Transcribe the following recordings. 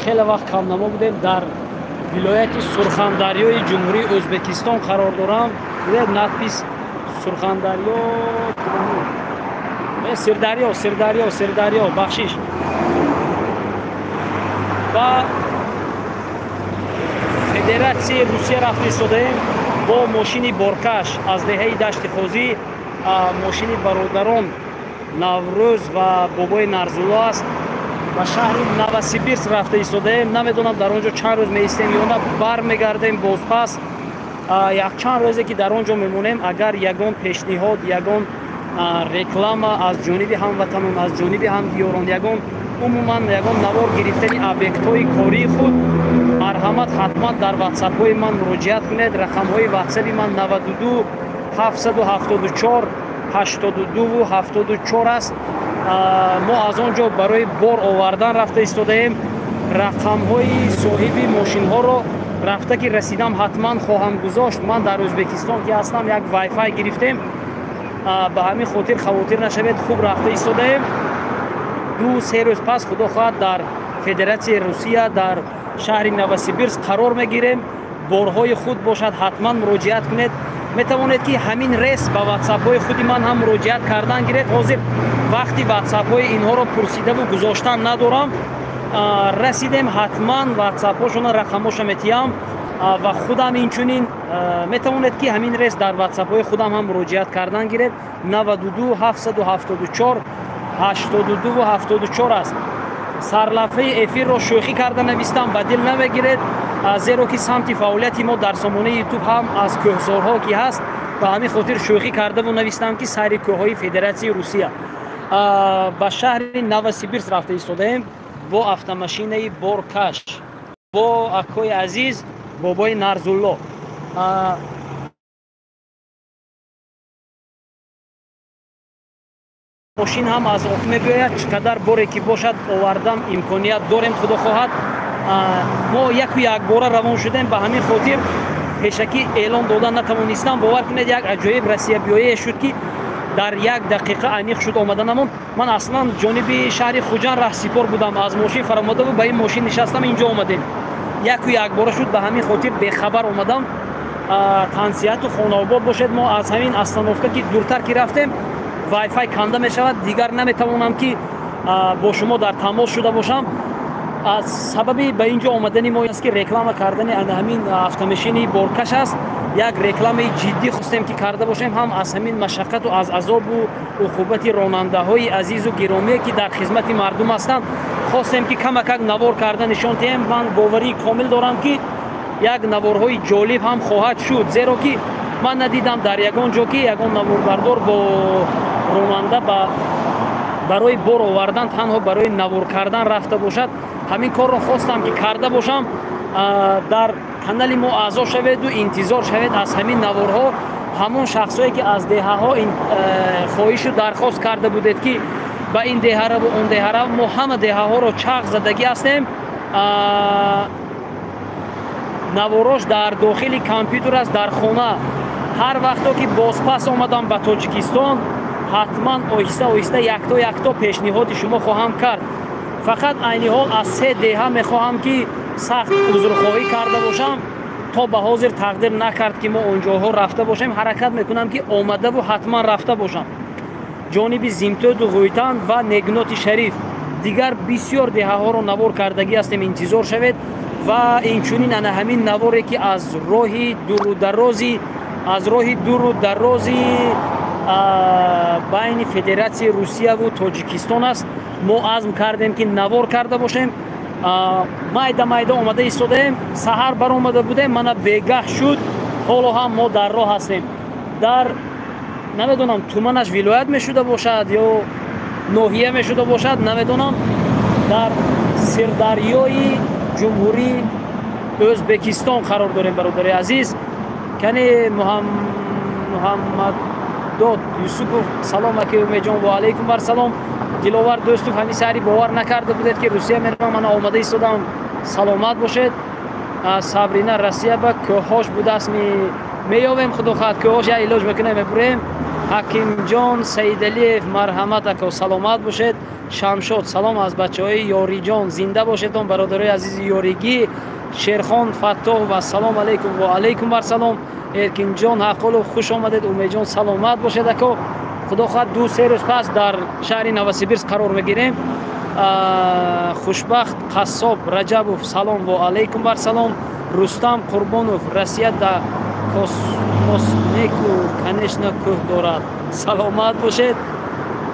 Хеле вақт камнамо будем. Дар вилояти Сурхандарёи Ҷумҳурии Ӯзбекистон қарор дорам. Бинед, надпись Сурхандарё, Сирдарё, Сирдарё, Сирдарё, бахшиш. Ба Федератсияи Русия рафта истодаем бо мошини боркаш аз деҳаи Дашти Қозӣ. Мошини бародарон Наврӯз ва бобои Нарзулло аст. Ба шаҳри Новосибирск рафта истодаем. Намедонам, дар он ҷо чанд рӯз меистем ё на, бармегардем бозпас. Якчанд рӯзе ки дар он ҷо мемонем, агар ягон пешниҳод, ягон реклама аз ҷониби ҳамватанон, аз ҷониби ҳамдиёрон, ягон умуман ягон навор гирифтани объектҳои кории худ, марҳамат, ҳатман дар ватсапҳои ман муроҷиат кунед. Рақамҳои ватсапи ман 92 774 82 74 аст. Мо аз он ҷо барои бор овардан рафта истодаем. Рақамҳои соҳиби мошинҳоро рафта ки расидам, ҳатман хоҳам гузошт. Ман дар Ӯзбекистон ки ҳастам, як вайфай гирифтем, ба ҳамин хотир хавотир нашавед, хуб рафта истодаем. 2-3 рӯз пас, худо хоҳад, дар Федератсияи Русия дар шаҳри Новосибирск қарор мегирем. Борҳои худ бошад, ҳатман муроҷиат кунед. Метавонед ки ҳамин рейс ба ватсапҳои худи ман ҳам муроҷиат кардан гиред. Ҳозир вақти ватсапҳои инҳоро пурсидаву гузоштан надорам. Расидем, ҳатман ватсапҳошона, рақамҳоша метиҳам ва худам инчунин метавонед ки ҳамин рейс дар ватсапҳои худам ҳам муроҷиат кардан гиред. 92 774 82 74 аст. Сарлафаи эфирро шӯхӣ карда навистам, ба дил намегиред, зеро ки самти фаъолияти мо дар сомонаи ютуб ҳам аз кӯҳзорҳо ки ҳаст, ба ҳамин хотир шӯхӣ кардаву навистам ки сайри кӯҳҳои Федератсияи Русия. Ба шаҳри Новосибирск рафта истодаем бо автомашинаи боркаш, бо акои азиз бобои Нарзулло. Мошин ҳам аз ок мебиёяд, чӣ қадар боре ки бошад, овардан имконият дорем, худо хоҳад. Мо яку якбора равон шудем, ба ҳамин хотир пешакӣ эълон дода натавонистам. Бовар кунед, як аҷоиб россиябиёие шуд, ки дар як дақиқа аниқ шуд омаданамон. Ман аслан ҷониби шаҳри Хуҷанд раҳсипор будам, аз мошин фаромадаву ба ин мошин нишастам, инҷо омадем. Яку якбора шуд, ба ҳамин хотир бехабар омадам. Тансиҳату хонаобод бошед. Мо аз ҳамин остановка ки дуртар ки рафтем, вайфай канда мешавад, дигар наметавонам ки бо шумо дар тамос шуда бошам. Аз сабаби ба ин ҷо омадани мо аст ки реклама кардани ана ҳамин автомашини боркаш аст. Як рекламаи ҷиддӣ хостем ки карда бошем, ҳам аз ҳамин машаққату аз азобу уқубати ронандаҳои азизу гиромие ки дар хизмати мардум ҳастанд, хостем ки камакак навор карда нишон диҳем. Ман боварии комил дорам, ки як наворҳои ҷолиб ҳам хоҳад шуд, зеро ки ман надидам дар ягон ҷо ки ягон наворбардор бо ронанда барои бор овардан, танҳо барои навор кардан рафта бошад. Ҳамин корро хостам ки карда бошам. Дар канали мо аъзо шаведу интизор шавед аз ҳамин наворҳо. Ҳамон шахсое ки аз деҳаҳо хоҳишу дархост карда будед, ки ба ин деҳараву он деҳарав, мо ҳама деҳаҳоро чағ задагӣ ҳастем. Наворош дар дохили компютер аст, дар хона. Ҳар вақто ки бозпас омадам ба Тоҷикистон, ҳатман оҳиста оҳиста якто якто пешниҳоди шумо хоҳам кард. Фақат айни ҳол аз се деҳа мехоҳам ки сахт узрхоҳӣ карда бошам. То ба ҳозир тақдир накард ки мо он ҷоҳо рафта бошем. Ҳаракат мекунам ки омадаву ҳатман рафта бошам ҷониби Зимтоду Ғӯйтан ва Негноти Шариф. Дигар бисёр деҳаҳоро навор кардагӣ ҳастем, интизор шавед. Ва инчунин ана ҳамин наворе ки аз роҳи дуру дарози байни Федератсияи Русияву Тоҷикистон аст, мо азм кардем ки навор карда бошем. Майда майда омада истодаем. Саҳар баромада будем, мана бегаҳ шуд, ҳоло ҳам мо дар роҳ ҳастем. Дар намедонам, туманаш вилоят мешуда бошад ё ноҳия мешуда бошад, намедонам, дар Сирдарёи Ҷумҳурии Ӯзбекистон қарор дорем, бародари азиз. Кани Муҳаммаддод Юсупов: «Салом, аки Умедҷон». Ва алайкум бар салом. Диловар Дӯстов: «Ҳамин саҳари бовар накарда будед, ки Русия меравам, мана омада истодам». Саломат бошед. Сабрина: «Россия ба кӯҳҳош будааст, меёвем, худо хоҳад, кӯҳҳош, як илоҷ мекунем, мебурем». Ҳакимҷон Саидалиев, марҳамат ако, саломат бошед. Шамшод, салом аз бачаҳои Ёриҷон, зинда бошедон бародарои азизи ёригӣ. Шерхон Фаттоҳов, ассалому алайкум. Ва алайкум ассалом. Эркинҷон Ҳаққулов, хуш омадед. Умедҷон, саломат бошед ако. Худо хоҳад 2-3 рӯз пас дар шаҳри Новосибирск қарор мегирем. Хушбахт Қассоб Раҷабов, салом. Ва алайкум ассалом. Рустам Қурбонов, Россия да космос неку, конечно, кӯҳ дорад. Саломат бошед.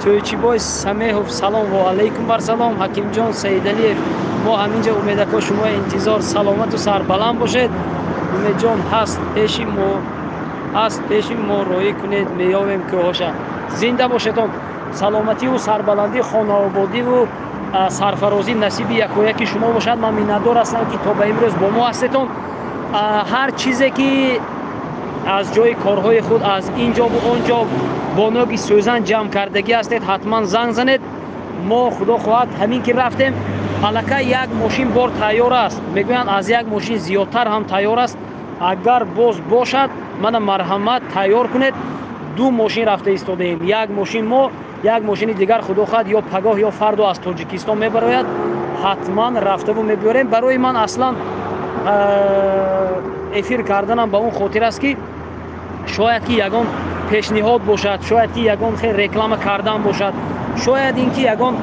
Тӯйчибой Самеҳов, салом. Ва алайкум ассалом. Ҳакимҷон Саидалиев, мо ҳаминҷа Умедако шумо интизор, саломату сарбаланд бошед. Умедҷон, ҳаст пеши мо, ҳаст пеши мо, роҳӣ кунед, меёвем кӯҳоша. Зинда бошедон. Саломативу сарбаландӣ, хонаободиву сарфарозӣ насиби якояки шумо бошад. Ман миннатдор ҳастам, ки то ба имрӯз бо мо ҳастетон. Ҳар чизе ки аз ҷои корҳои худ аз ин ҷо бу он ҷо бо ноги сӯзан ҷамъ кардагӣ ҳастед, ҳатман занг занед. Мо худо хоҳад ҳамин ки рафтем, аллакай як мошин бор тайёр аст. Мегӯянд аз як мошин зиёдтар ҳам тайёр аст. Агар боз бошад, мана марҳамат тайёр кунед. 2 мошин рафта истодаем. Як мошин мо, як мошини дигар худо хоҳад ё пагоҳ ё фардо аз Тоҷикистон мебарояд. Ҳатман рафтаву мебиёрем. Барои ман аслан эфир карданам ба он хотир аст, ки шояд ки ягон пешниҳод бошад, шояд ки ягон хел реклама кардан бошад, шояд ин ки ягон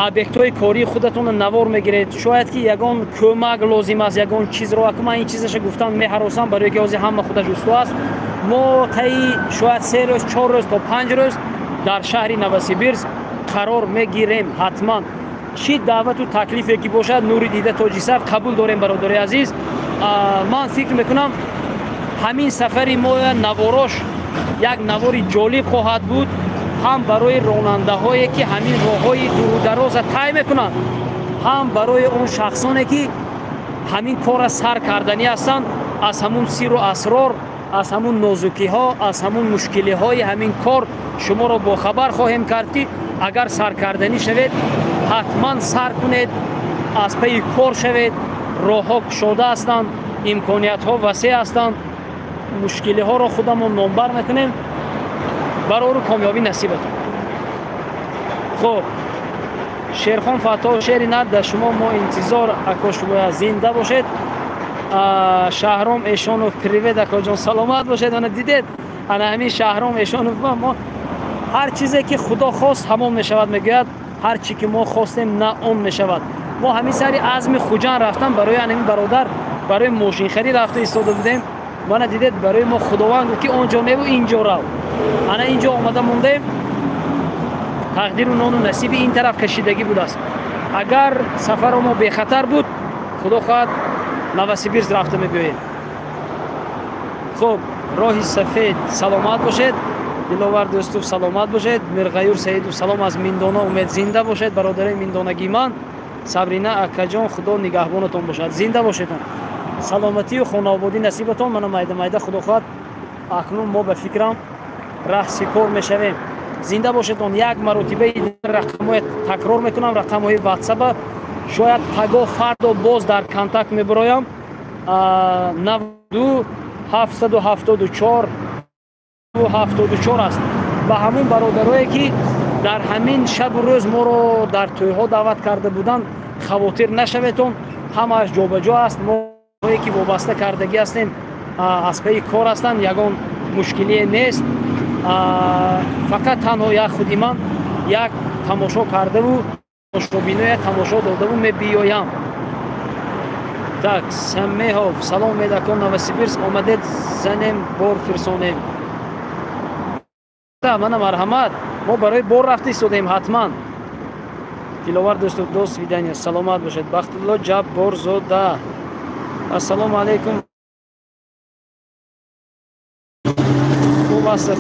объектҳои кории худатонро навор мегиред, шояд ки ягон кӯмак лозим аст, ягон чизро. Аку ман ин чизаша гуфтан меҳаросам, барое ки ҳозир ҳама худаш усто аст. Мо таи шояд 3 рӯз, 4 рӯз то 5 рӯз дар шаҳри Новосибирск қарор мегирем. Ҳатман чӣ даъвату таклифе ки бошад, нури дида тоҷисаф қабул дорем, бародари азиз. Ман фикр мекунам ҳамин сафари мо наворош як навори ҷолиб хоҳад буд, ҳам барои ронандаҳое ки ҳамин роҳҳои дурудароза тай мекунанд, ҳам барои он шахсоне ки ҳамин корра сар карданӣ ҳастанд. Аз ҳамун сирру асрор, аз ҳамун нозукиҳо, аз ҳамун мушкилиҳои ҳамин кор шуморо бохабар хоҳем кард, ки агар саркарданӣ шавед, ҳатман сар кунед, аз пайи кор шавед. Роҳҳо кушода ҳастанд, имкониятҳо васеъ ҳастанд, мушкилиҳоро худамон номбар мекунем. Барору комёбӣ насибатон. Хуб, Шерхон Фаттоҳ, шери нар дар шумо мо интизор ако, шумо зинда бошед. Шаҳром Эшонов, привет акоҷон, саломат бошед. Ана дидед, ана ҳамин Шаҳром Эшонов, мо ҳар чизе ки худо хост ҳамон мешавад, мегӯяд. Ҳар чи ки мо хостем на он мешавад. Мо ҳамин сари азми Хуҷанд рафтан барои ҳамин бародар, барои мошинхарӣ рафта истода будем. Мана дидед, барои мо худованд гуфт ки он ҷо неву ин ҷо рав. Ана ин ҷо омада мондем. Тақдиру нону насиби ин тараф кашидагӣ будааст. Агар сафаро мо бехатар буд, худо хоҳад Новосибирск рафта мебиёем. Хуб, роҳи сафед, саломат бошед. Диловар Дӯстов, саломат бошед. Мирғаюр Саидов, салом аз Миндона. Умед, зинда бошед бародарои миндонагии ман. Сабрина акаҷон, худо нигаҳбонатон бошад. Зинда бошедон. Саломатию хонаободӣ насибатон. Мана майда майда худо хоҳад акнун мо ба фикрам раҳсипор мешавем. Зинда бошедон. Як маротибаи рақамҳои такрор мекунам, рақамҳои ватсапа. Шояд пагоҳ фардо боз дар контакт мебароям. 92 774 74 аст. Ба ҳамун бародарое ки дар ҳамин шабу рӯз моро дар тӯйҳо даъват карда буданд, хавотир нашаветон, ҳамааш ҷобаҷо аст. Моое ки вобаста кардагӣ ҳастем, аз пайи кор ҳастанд, ягон мушкилие нест. Фақат танҳо як худи ман як тамошо кардаву тамошобиноя тамошо додаву мебиёям. Так, Самеҳов, салом медакон, Новосибирск омадед, занем бор фирсонем. Мана марҳамат, мо барои бор рафта истодаем ҳатман. Диловар дӯстов, до свидания, саломат бошед. Бахтулло Ҷабборзода, ассалому алайкум.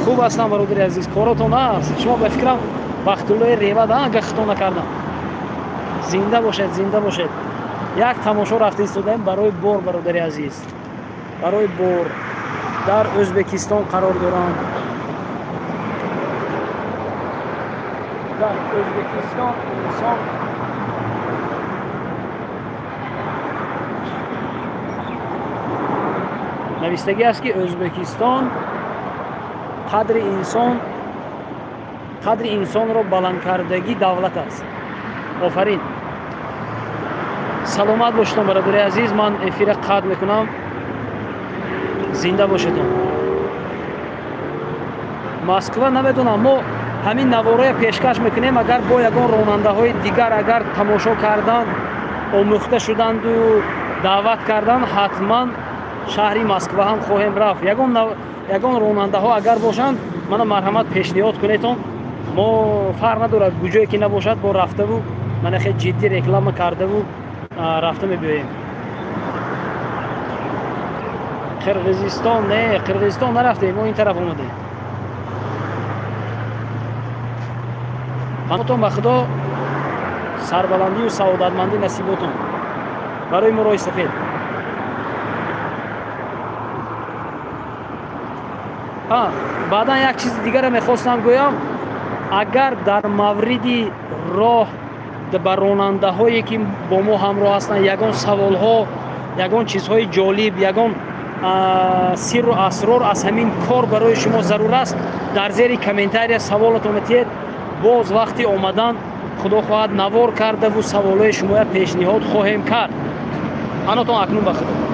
Хуб ҳастам бародари азиз, коротон аст. Шумо ба фикрам Бахтуллои Ревад, агар хато накардам. Зинда бошед, зинда бошед. Як тамошо рафта истодаем барои бор, бародари азиз, барои бор. Дар Ӯзбекистон қарор дорам. Дар Ӯзбекистон инсон навистагӣ аст, ки Ӯзбекистон Қадри инсон, қадри инсонро баландкардагӣ давлат аст. Офарин, саломат бошедон, бародари азиз. Ман эфира қатъ мекунам. Зинда бошедон. Москва намедонам, мо ҳамин навороя пешкаш мекунем. Агар бо ягон ронандаҳои дигар агар тамошо кардан, омӯхта шуданду даъват кардан, ҳатман шаҳри Москва ҳам хоҳем рафт. Ягон ронандаҳо агар бошанд, мана марҳамат, пешниҳод кунетон. Мо фарқ надорад, куҷое ки набошад, бо рафтаву мана хел ҷиддӣ реклама кардаву рафта мебиёем. Қирғизистон не, Қирғизистон нарафтем, мо ин тараф омадем. Паноҳтон ба Худо, сарбаландию саодатмандӣ насиботон. Барои мо роҳи сафед. Баъдан як чизи дигаре мехостам гӯям. Агар дар мавриди роҳ ба ронандаҳое ки бо мо ҳамроҳ ҳастанд ягон саволҳо, ягон чизҳои ҷолиб, ягон сирру асрор аз ҳамин кор барои шумо зарур аст, дар зери комментария саволатонро тиҳед. Боз вақти омадан, худо хоҳад, навор кардаву саволҳои шумоя пешниҳод хоҳем кард. Анотон акнун ба Худо.